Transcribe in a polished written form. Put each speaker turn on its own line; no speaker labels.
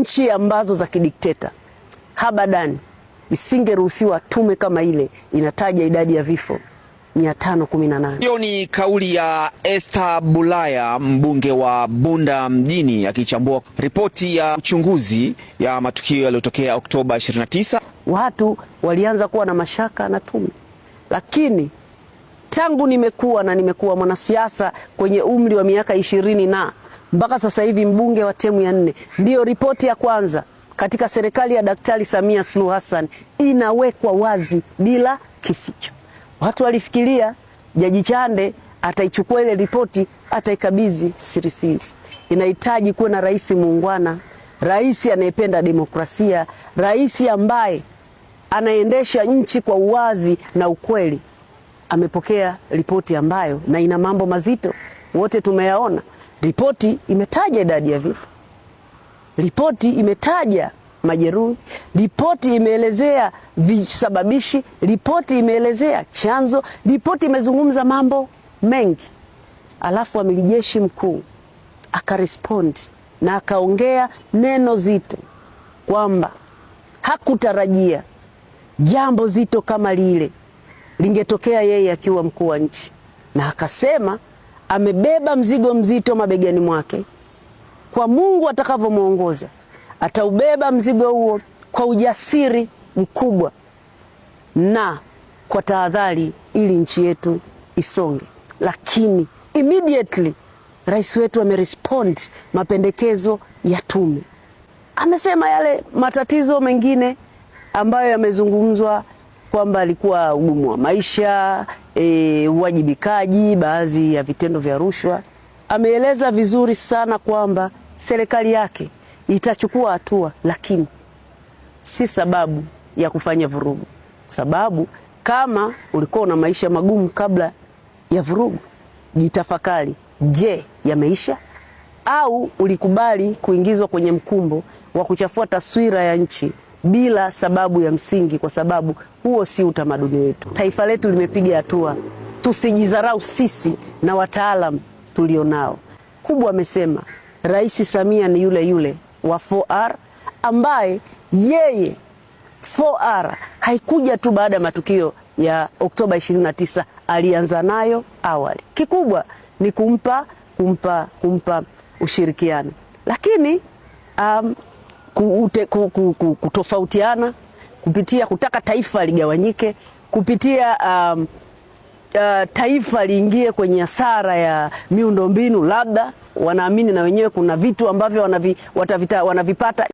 Nchi ambazo za kidikteta habadani isingeruhusiwa tume kama ile inataja idadi ya vifo 518.
Hiyo ni kauli ya Esther Bulaya, mbunge wa Bunda mjini, akichambua ripoti ya uchunguzi ya matukio yaliyotokea Oktoba 29.
Watu walianza kuwa na mashaka na tume, lakini tangu nimekuwa na nimekuwa mwanasiasa kwenye umri wa miaka 20 na mpaka sasa hivi mbunge wa temu ya 4, ndiyo ripoti ya kwanza katika serikali ya Daktari Samia Suluhu Hassan inawekwa wazi bila kificho. Watu walifikiria Jaji Chande ataichukua ile ripoti ataikabidhi sirisiri. Inahitaji kuwa na rais muungwana, rais anayependa demokrasia, rais ambaye anaendesha nchi kwa uwazi na ukweli. Amepokea ripoti ambayo na ina mambo mazito, wote tumeyaona. Ripoti imetaja idadi ya vifo, ripoti imetaja majeruhi, ripoti imeelezea visababishi, ripoti imeelezea chanzo, ripoti imezungumza mambo mengi. Alafu amiri jeshi mkuu akarespond na akaongea neno zito kwamba hakutarajia jambo zito kama lile lingetokea yeye akiwa mkuu wa nchi, na akasema amebeba mzigo mzito mabegani mwake, kwa Mungu atakavyomwongoza ataubeba mzigo huo kwa ujasiri mkubwa na kwa tahadhari, ili nchi yetu isonge. Lakini immediately rais wetu amerespond mapendekezo ya tume, amesema yale matatizo mengine ambayo yamezungumzwa kwamba alikuwa ugumu wa maisha, uwajibikaji, baadhi ya vitendo vya rushwa. Ameeleza vizuri sana kwamba serikali yake itachukua hatua, lakini si sababu ya kufanya vurugu, sababu kama ulikuwa una maisha magumu kabla ya vurugu, jitafakari, je, yameisha au ulikubali kuingizwa kwenye mkumbo wa kuchafua taswira ya nchi bila sababu ya msingi, kwa sababu huo si utamaduni wetu. Taifa letu limepiga hatua, tusijidharau sisi na wataalam tulionao. Kubwa amesema Rais Samia ni yule yule wa 4R ambaye yeye 4R haikuja tu baada ya matukio ya Oktoba 29, alianza nayo awali. Kikubwa ni kumpa kumpa kumpa ushirikiano, lakini kutofautiana kupitia kutaka taifa ligawanyike kupitia taifa liingie kwenye hasara ya miundombinu, labda wanaamini na wenyewe kuna vitu ambavyo wanavipata.